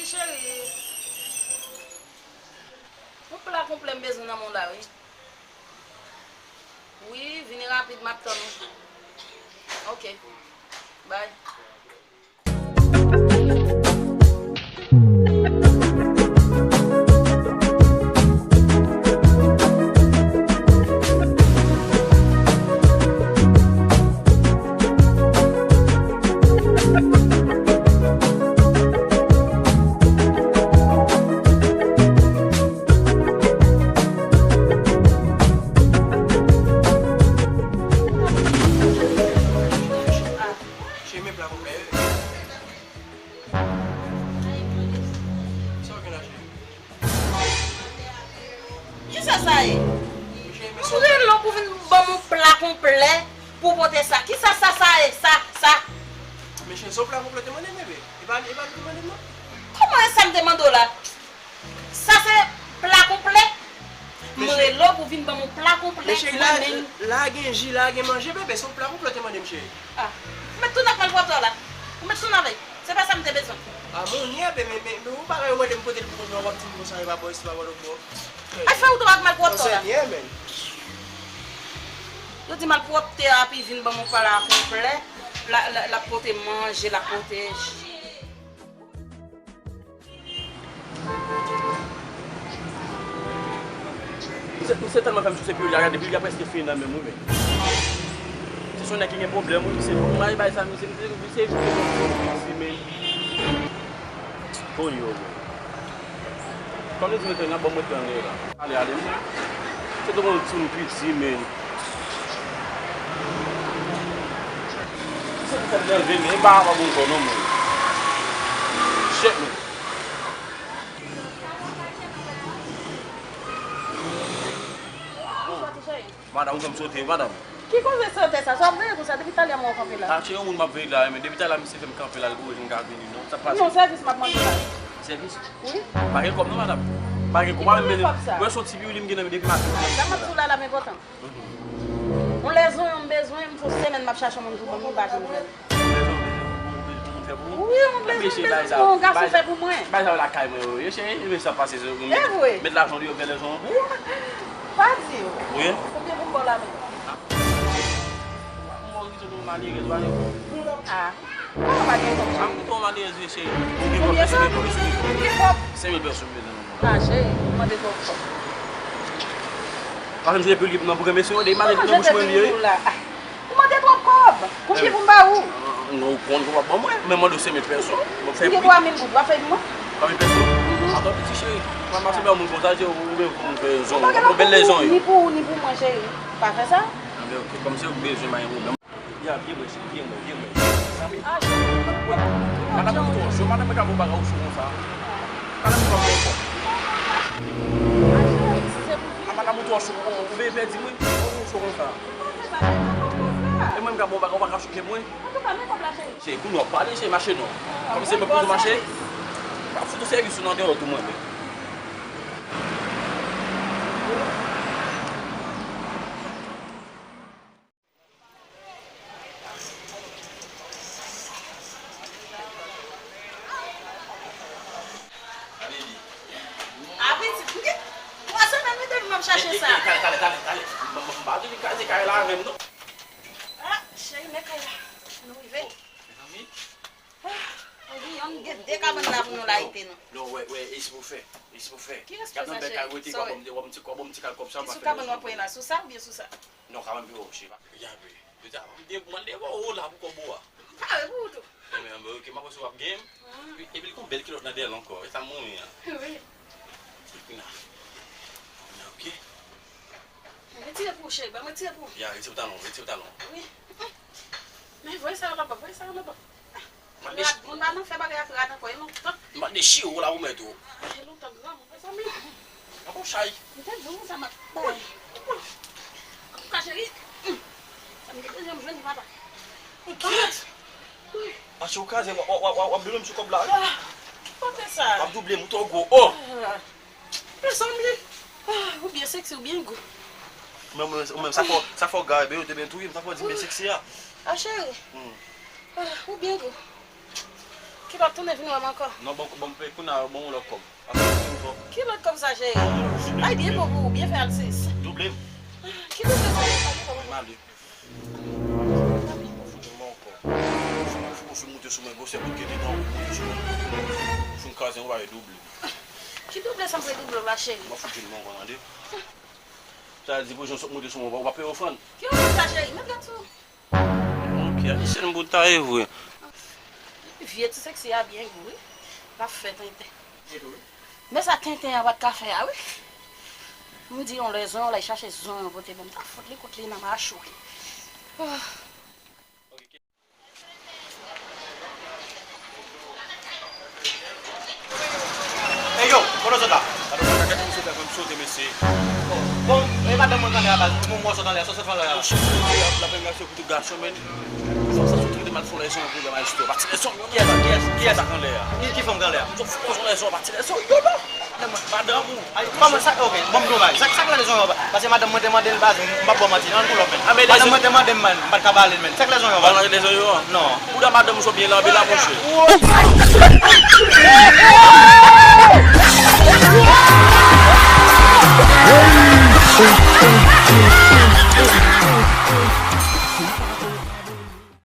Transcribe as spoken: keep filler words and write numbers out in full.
Cheri, yon pla konplè m bezwen nan men w la, wi. Wi, vini rapid, m ap tann ou. Ok. Bye. Cheri, men pla konplè. Sa w gen la, cheri? Kisa sa ye? Ou rele w pou vin ban m yon pla konplè pou w pote sa. Kisa sa, sa ye? Sa, sa. Men cheri, se yon pla konplè te mande m, bebe. E pa, e pa li te mande m, non. Kòman e sa m te mande w la? Sa se pla konplè? M rele w pou vin ban m yon pla konplè. Men cheri, la, la gen ji, la gen manje, bebe. Se yon pla konplè te mande m, cheri. Ah. Ou met tou nan malpwòpte w la. Ou met tou nan vey. Se pa sa m te bezwen. Ah, monnyè, bebe, men, men ou pa wè yo mande m pote l pou mwen, w ap di m konsa, e pa bò, e pa bò, bò. Ay, fè ou tou ak malpwòpte w la. Yo di malpwòpte a, pi vin ban m yon pla konplè. La, la, l ap pote manje, l ap pote ji. Misye, misye tèlman fè m souse pi yo, gade pi yo prèske fini nan men m, wi, men. Se yon nèg ki gen pwoblèm, wi, misye. Pou mwen bay sa, misye, misye, misye, misye, men. Konn yo, men. Kòm li di mwen tande, bon, mwen tande la. Ale, ale, wi. Se te konn ti moun piti, men. Se pou fè m nève, men e pa avan bon kò non, mwen. Shit, men. Madanm, ou fè m sote, madanm. Ki koze sote sa? Sa w ap veye konsa depi talè m wè w kanpe la? A, se yon moun m ap veye la, men depi talè misye fè m kanpe la, li pou wè jan m ka vini, non. Sa pase? Non, sèvis m ap mande la. Sèvis? Wi. Pa gen kòb non, madanm. Pa gen kòb, pa menm. Mwen se yon ti biwli m gen nan men depi maten. Sa m ap di w la, la m enpòtan. Mhm. Yon lè zonyon m bezwen, m fè yon semèn m ap chache yon moun pou ban m, m pa jwenn jwenn. Yon lè zonyon m bezwen pou, pou, pou moun fè pou ou? Wi, yon lè zonyon m bezwen pou yon gason fè pou mwen. Bay sa yo lakay mwen yo, yo cheri, men sa pase, se ou menm. E vre. Met lajan deyò, fè lè zonyon pou ou. Pa di yo. Wi. Konbyen pou m ba w la menm? Mwen ki se yon malerèz, pa gen. Ah. Kòman pa gen kòb, cheri? A, m tou malerèz, wi, cheri. Konbyen sa? Konbyen kòb? Senk mil pèso m bezwen nan men w. Ah, cheri, ou mande twòp kòb. Pa janm jete pi w li nan bouke mesye yo, de malèt nan bouch mwen li ye. Ou mande twòp kòb. Konbyen pou m ba ou? Non, ou konn pou w ap ban mwen. Men mande w senk mil pèso. Bon, fè pri. M gen twa mil goud, w ap fè pou mwen? Twa mil pèso? Mhm. Atann piti cheri. Mwen mache ba moun konsa, se ou menm pou m fè zon. Ou pa gen lòt moun, ni pou ou, ni pou mwen, cheri. Pa fè sa. Anben, ok, kòm se ou k bezwen, pa gen pwoblèm. Ya, byen mwen, cheri, byen mwen, byen mwen. Zanmi. Madanm ou twò cho, madanm mwen ka ba w bagay ou cho konsa. Madanm ou twò cho. A, madanm ou twò cho, ou vle pèdi mwen, ou cho konsa. E mwen m ka ba w bagay, ou pa ka choke mwen. Se kounye w ap pale, se mache non. Kòm se mwen pou mache. Pa fout ou sèvis ou nan deyò tou mwen menm. A pitit, m gen twa semèn wi depi m ap chache sa. Talè, talè, talè, talè. M pa di li kraze kay la avè m non. Ah, cheri, men kay la. Nou rive. Mezanmi. Ah, anvi yonn gen de kabann la pou nou layite non. Non, wè, wè, e se pou fè. E se pou fè. Ki respè sa, cheri? Kòb, m ti, kòb, m ti kal kòb sa. Ki sou kabann w ap pran la? Sou sa oubyen sou sa? Non, kabann pi wo, cheri. Gade. Yo di, a, m de, mwen de bò la pou kòb ou a. Pare pou ou tou. Enben, anben, ok, m ap wè si w ap gen. Ah. Epi, epi li gon bèl kilòt nan dèyè l ankò. E sa m renmen an. Wi. Epi la. Kounye a, ok. Retire pou ou, cheri. Ban mwen retire pou ou. Ya, retire pantalon, retire pantalon. Wi. Men voye sa yo nan bòm, voye sa yo nan bòm. Rad, moun pa nan fè bagay ak rad ankò, e lontan. M ap dechire w la pou mèt ou. E lontan granmoun, mezanmi. Ankò chay. M te di w sa m ap bay. Antouka, cheri, sa m te bezwen m jwenn li, papa. Kit! Achte w kraze, w ap, w ap, w ap, w ap double m sou kòb la, wi. Ah, ki kote sa? W ap double m, ou twò gwo. Oh! Ah. Mezanmi, ah, ou byen seksi, ou byen gou. Men, men, men, sa fò, sa fò gare, ben, yo te byen touye m, sa fò di m byen seksi a. Ah, cheri. Hmm. Ah, ou byen gou. Ki lòt tounen vin wè m ankò? Non, bon, bon, pe kounye a, bon, lòt kòb. Ap fè yon kòb. Ki lòt kòb sa, cheri? Ay, byen bon pou ou, byen fè al sis. Double m. Ki double sa, cheri? Pa gen kòb ankò. M ale. Ou fin moute sou mwen, gwosè bout ki te nan ou moute sou mwen. Ou fin kraze, ou pa vle double. Ki double sa m vle double la, cheri? Mwen fout vin mwen ankò, tande. Sa vle di, pou jan w sot moute sou mwen, ou pa peye ofrann? Ki ofrann sa, cheri? Met gad sou. Ok, a, se m pou ta ye vre. Vye ti seksi a byen gou, wi. L ap fè tenten. Men sa tenten an pa t ka fè a, wi. M di yon lè zonyon, l al chache zonyon pote ban m. Ta fout li kout li nan machwè. Oh. Ey yo, kote w sot la? Gade yon sote, fè m sote, mesye. Bon, e madanm mwen kanlè a baz, mwen mwen sot anlè, sot sot anlè a. Monchè, la bèl gason pou tout gason, men. Fanm sa sou trete m al fè yon lèzonyon pou lè maestro. Pa ti lèzonyon, non. Kiyès, kiyès, kiyès? Sa kanlè a. Ki, ki fanm kanlè a? Fò fè yon lèzonyon, pa ti lèzonyon, non. Madanm ou? Ay, kòman sa, ok, bon, m di w bagay. Sa, sa k rele lèzonyon? Paske madanm mwen te mande l baz, m p ap ba w manti, non, pou lòt men. A, men madanm mwen te mande m, man, m pa t ka ba li l, men. Sa k rele lèzonyon? Ba l lèzonyon an? Non. Bouda madanm ou sot byen lanbe la, monchè.